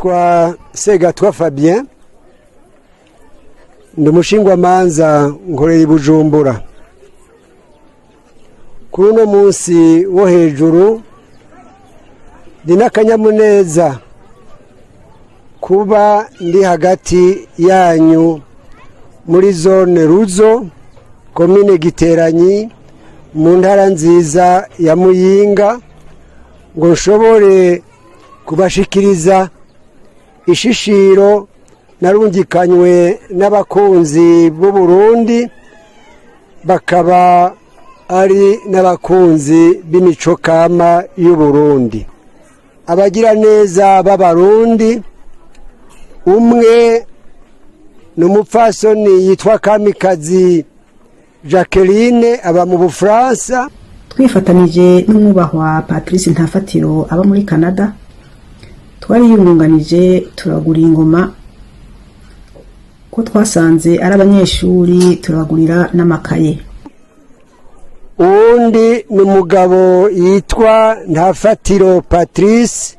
Nitwa Segatwa Fabien, ndi umushingwamanza, nkorera i Bujumbura. Kuri uno munsi wo hejuru ndi n'akanyamuneza kuba ndi hagati yanyu muri zone Ruzo, komine Giteranyi, mu ntara nziza ya Muyinga, ngo nshobore kubashikiriza ishishiro narungikanywe n'abakunzi b'u Burundi, bakaba ari n'abakunzi b'imico kama y'u Burundi, abagiraneza b'Abarundi. Umwe ni umupfasoni yitwa Kamikazi Jacqueline, aba mu Bufaransa. Twifatanije n'umwubahwa Patrice Ntafatiro aba muri Canada, twariyungunganije turagura ingoma, ko twasanze ari abanyeshuri, turabagurira n'amakaye. Uwundi ni umugabo yitwa Ntafatiro Patrice,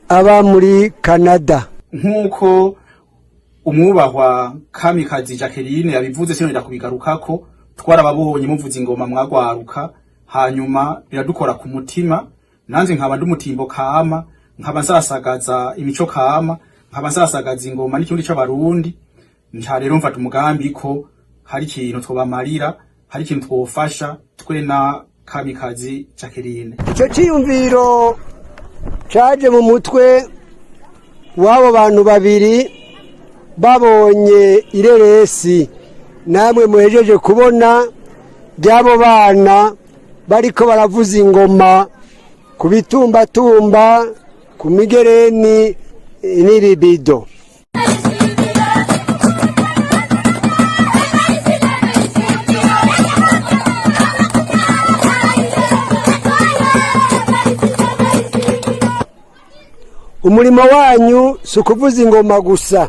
aba muri Canada. Nk'uko umwubahwa Kamikazi Jacqueline yabivuze, sinongera kubigarukako. Twarababonye muvuza ingoma mwagwaruka, hanyuma biradukora ku mutima. Nanje nkaba ndi umutimbo kama, nkaba nsasagaza imico kama, nkaba nsasagaza ingoma n'ikirundi c'Abarundi. Nca rero mfata umugambi ko hari ikintu twobamarira, hari ikintu twofasha twe na Kamikazi Jacqueline. Icyo cyiyumviro cyaje mu mutwe w'abo bantu babiri babonye ireresi namwe muhejeje kubona ry'abo bana bariko baravuza ingoma ku bitumbatumba, ku migereni n'ibibido. Umurimo wanyu si ukuvuza ingoma gusa,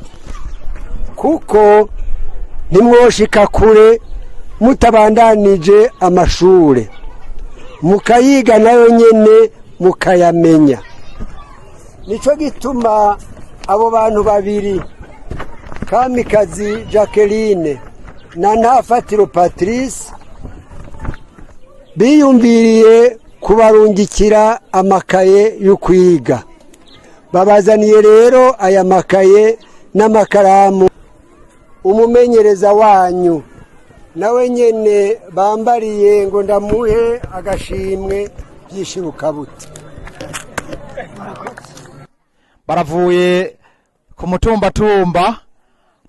kuko ntimwoshika kure mutabandanije amashure, mukayiga nayo nyene mukayamenya. Nico gituma abo bantu babiri, Kamikazi Jacqueline na Ntafatiro Patrice, biyumviriye kubarungikira amakaye yo kwiga. Babazaniye rero aya makaye n'amakaramu. Umumenyereza wanyu nawe nyene bambariye ngo ndamuhe agashimwe by'ishirukabute. Baravuye ku mutumbatumba,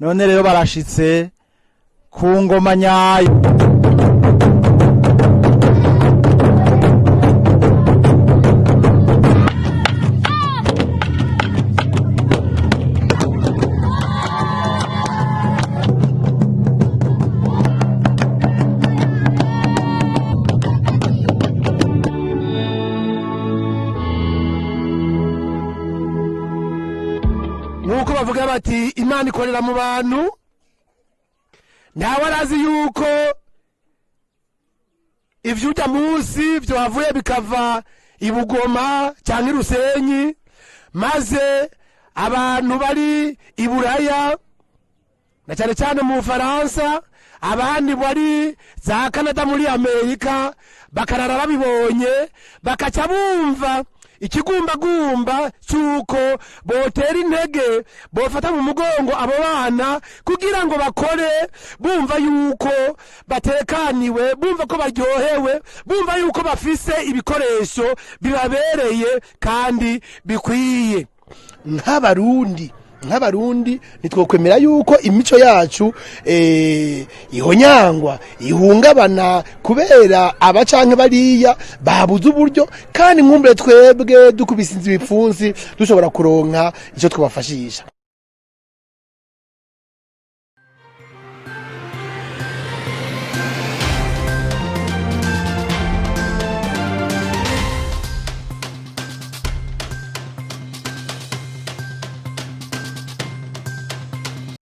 none rero barashitse ku ngoma nyayo. Nk'uko bavuga bati Imana ikorera mu bantu, ntawe arazi yuko ivy'urya munsi vyohavuye bikava i Bugoma cyangwa i Rusenyi, maze abantu bari i Buraya na cyane cyane mu Bufaransa, abandi bari za Canada, muri Amerika, bakarara babibonye, bakaca bumva ikigumbagumba cy'uko botera intege, bofata mu mugongo abo bana kugira ngo bakore bumva yuko batekaniwe, bumva ko baryohewe, bumva yuko bafise ibikoresho bibabereye kandi bikwiye. Nk'Abarundi ntitwokwemera yuko imico yacu ihonyangwa, ihungabana kubera aba canke bariya babuze uburyo, kandi nkumbure twebwe dukubise inzu ibipfunsi dushobora kuronka icyo twabafashisha.